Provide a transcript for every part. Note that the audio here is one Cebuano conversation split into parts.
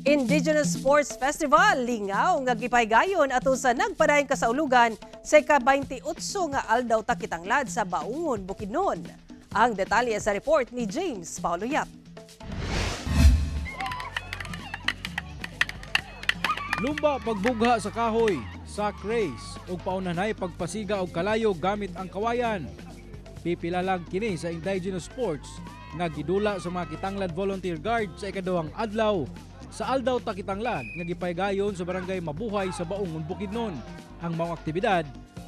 Indigenous Sports Festival Lingaw nga gipaygayon ato sa nagpadayong kasaulugan sa ika-28 nga Aldaw ta Kitanglad sa Baungon, Bukidnon. Ang detalye sa report ni James Paulo Yap. Lumba pagbugha sa kahoy, sack race ug paunanay pagpasiga og kalayo gamit ang kawayan. Pipila lang kini sa indigenous sports nga gidula sa mga Kitanglad Volunteer Guard sa ikaduhang adlaw sa Aldaw ta Kitanglad nga gipaygayon sa Barangay Mabuhay sa Baungon, Bukidnon. Ang maong aktibidad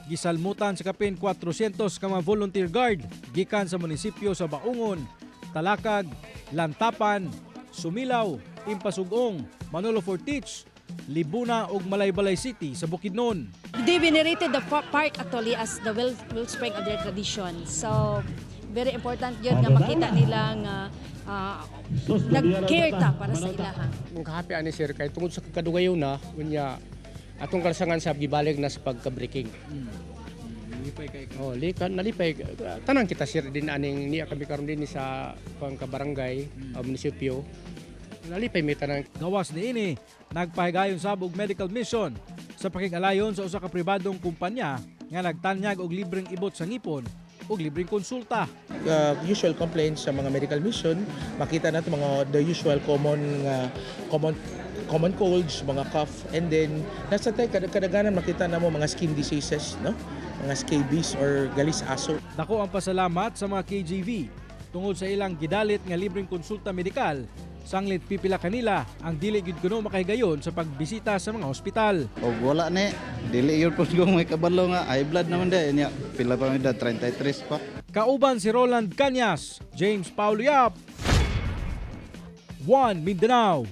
gisalmutan sa kapin 400 ka mga volunteer guard gikan sa munisipyo sa Baungon, Talakag, Lantapan, Sumilaw, Impasugong, Manolo Fortich, Libuna ug Malaybalay City sa Bukidnon. They venerated the park actually as the wellspring of their tradition. So, very important yun nga makita nila nga nag-care ta para sa ilaha. Mong kahapi ani, sir, kay tungod sa kadugayon na unya atong kalasangan sa gibalik na sa pagka-breaking. Oh, lika nalipay tanan kita, sir, din aning niya kami karon din sa pangkabarangay, munisipyo. Nalipay mi tanan. Gawas niini, nagpahigayon sab og medical mission sa pakig-alayon sa usa ka pribadong kumpanya nga nagtanyag og libreng ibot sa ngipon ug libreng konsulta. Usual complaints sa mga medical mission, makita nato mga the usual common nga common common colds, mga cough, and then nasa tay kadaganan makita namo mga skin diseases, no? Mga scabies or galis aso. Dako ang pasalamat sa mga KGV tungod sa ilang gidalit nga libreng konsulta medikal, sanglit pipila kanila ang dili gyud kuno makahigayon sa pagbisita sa mga ospital. Og wala ni, dili yun po kung may kabalo nga, high blood naman di, niya, pila pa mi edad, 33 pa. Kauban si Roland Cañas, James Paulo Yap, One Mindanao.